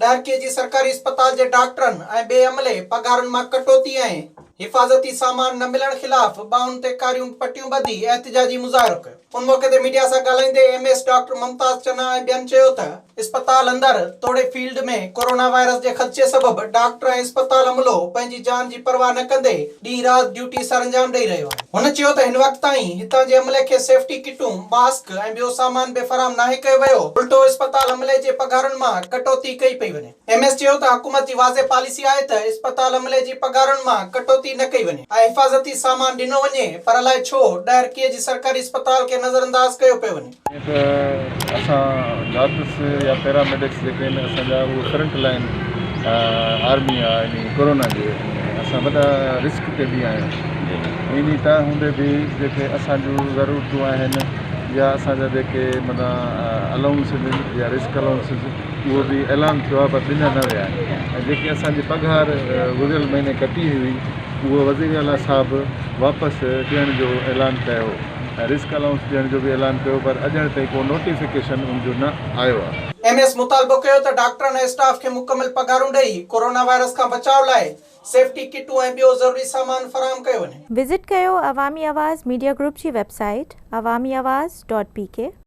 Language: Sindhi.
ڏهرڪي جي سرڪاري اسپتال جي ڊاڪٽرن ۽ ٻئي عملي پگهارن مان ڪٽوتي ۽ حفاظتي سامان نه ملڻ خلاف ٻانهن تي ڪاريون پٽيون ٻڌي احتجاجي مظاهرو ڪيو. ان موقعي تي ميڊيا سان ڳالهائيندي M S doctor Mumtaz Channa ۽ ٻين چيو ته اسپتال اندر توڙي فيلڊ ۾ ڪورونا وائرس جي خدشي سبب ڊاڪٽر ۽ اسپتال عملو پنهنجي جان جي پرواهه نه ڪندي ڏينهن رات ڊيوٽي سرانجام ڏئي رهيو آهي. هن چيو ته هن وقت تائين هتان جي عملي کي سيفٽي ڪٽون، ماسڪ ۽ ٻيو سامان به فراهم ناهي ڪيو ويو، الٽو اسپتال عملي جي پگهارن مان ڪٽوتي ڪئي پئي وڃي. ايم ايس چيو ته حڪومت جي واضح پاليسي آهي ته اسپتال عملي جي پگهارن مان ڪٽوتي نه ڪئي وڃي ۽ حفاظتي سامان ڏنو وڃي پر الائي ڇو ڏهرڪيء جي سرڪاري اسپتال کي نظرانداز ڪيو پيو وڃي. جيئن ته اسان ڊاڪٽرس يا پيرا ميڊڪس جيڪي آهن اسان جا اهي فرنٽ لائن آرمي آهي انهي ڪورونا جي اسان وڏا رسڪ تي به آهيون انهي تنهن هوندي به جيڪي اسان جون ضرورتون آهن يا اسان جا جيڪي معنيٰ الائونسز يا رسڪ الائونسز اهو به اعلان ٿيو آهي پر ڏنا نه ويا آهن ۽ جيڪي اسان جي پگهار گذريل مهيني ڪٽي هئي اهو وزير اعليٰ صاحب واپس ڏيڻ جو اعلان ڪيو ۽ رسڪ الائونس ڏيڻ جو به اعلان ڪيو پر اڄڻ تائين ڪو نوٽيفڪيشن ان جو نه آيو آهي. ايم ايس مطالبو ڪيو ته ڊاڪٽرن ۽ اسٽاف کي مڪمل پگهارون ڏئي ڪورونا وائرس کان بچاء لاء سيفٽي ڪٽون ۽ ٻيو ضروري سامان فراهم ڪيو وڃي. وزٽ ڪيو عوامي آواز ميڊيا گروپ جي website Awami Awaz dot P K.